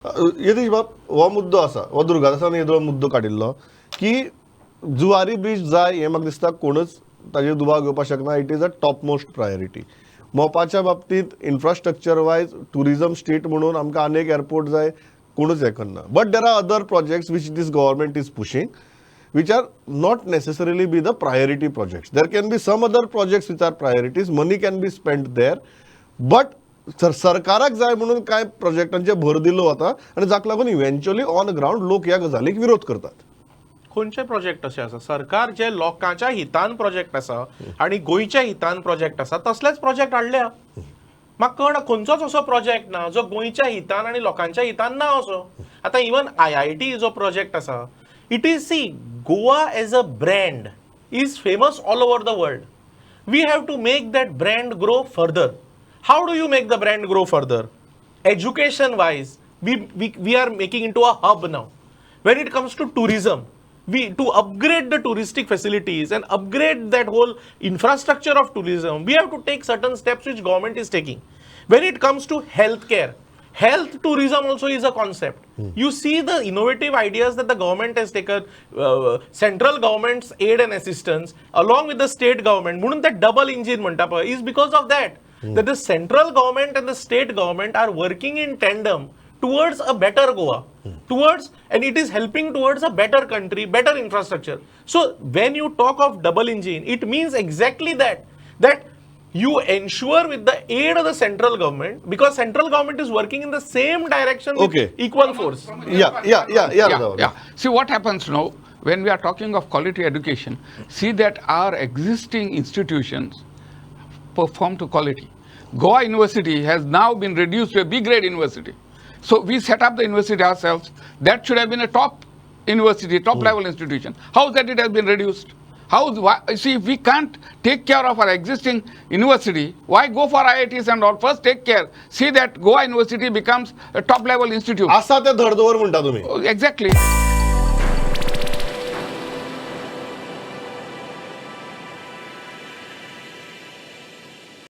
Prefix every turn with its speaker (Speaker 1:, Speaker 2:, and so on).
Speaker 1: यतीश बाब, हो मुद्दो आसा, हो दुर्गादासान येदोळ मुद्दो काडिल्लो की जुवारी ब्रीज जाय, हें म्हाका दिसता कोणूच ताजेर दुबाव घेवपाक शकना. It is a top most priority. मोपाच्या बाबतींत इन्फ्रास्ट्रक्चर वायज ट्युरिझम स्टेट म्हणून आमकां आनीक एअरपोर्ट जाय, कोणूच हें करना. But there are other projects which this government is pushing, which are not necessarily be the priority projects. There can be some other projects which are priorities. Money can be spent there. But सरकाराक जाय म्हणून कांय प्रोजेक्टांचे भर दिलो वता आनी जाका लागून इव्हेंच्युअली ऑन ग्रावंड लोक ह्या गजालीक विरोध करतात.
Speaker 2: खंयचे प्रोजेक्ट अशे आसा? सरकार जे लोकांच्या हितान प्रोजेक्ट आसा आनी गोंयच्या हितान प्रोजेक्ट आसा, तसलेच प्रोजेक्ट हाडल्या. म्हाका कळना, खंयचोच असो प्रोजेक्ट ना जो गोंयच्या हितान आनी लोकांच्या हितान ना असो. आतां इवन आयआयटी जो प्रोजेक्ट आसा, it is, see, Goa as a brand is famous all over the world. We have to make that brand grow further. How do you make the brand grow further? Education wise, we are making into a hub now. When it comes to tourism, we to upgrade the touristic facilities and upgrade that whole infrastructure of tourism, we have to take certain steps which government is taking. When it comes to healthcare, health tourism also is a concept. You see the innovative ideas that the government has taken, central government's aid and assistance along with the state government. म्हणून ते double engine म्हणटा पळय, is because of that, that the central government and the state government are working in tandem towards a better Goa, towards and it is helping towards a better country, better infrastructure. So when you talk of double engine, it means exactly that, that you ensure with the aid of the central government, because central government is working in the same direction with equal force.
Speaker 1: Yeah. Radha.
Speaker 3: Yeah. See what happens now, when we are talking of quality education, see that our existing institutions perform to quality. Goa University has now been reduced to a B grade university. So we set up the university ourselves. That should have been a top university, top level institution. How that it has been reduced? How, why, see, if we can't take care of our existing university, why go for IITs and all? First take care. See that Goa University becomes a top level institute.
Speaker 1: आसा ते धड दवर म्हणटा तुमी.
Speaker 3: Oh, exactly.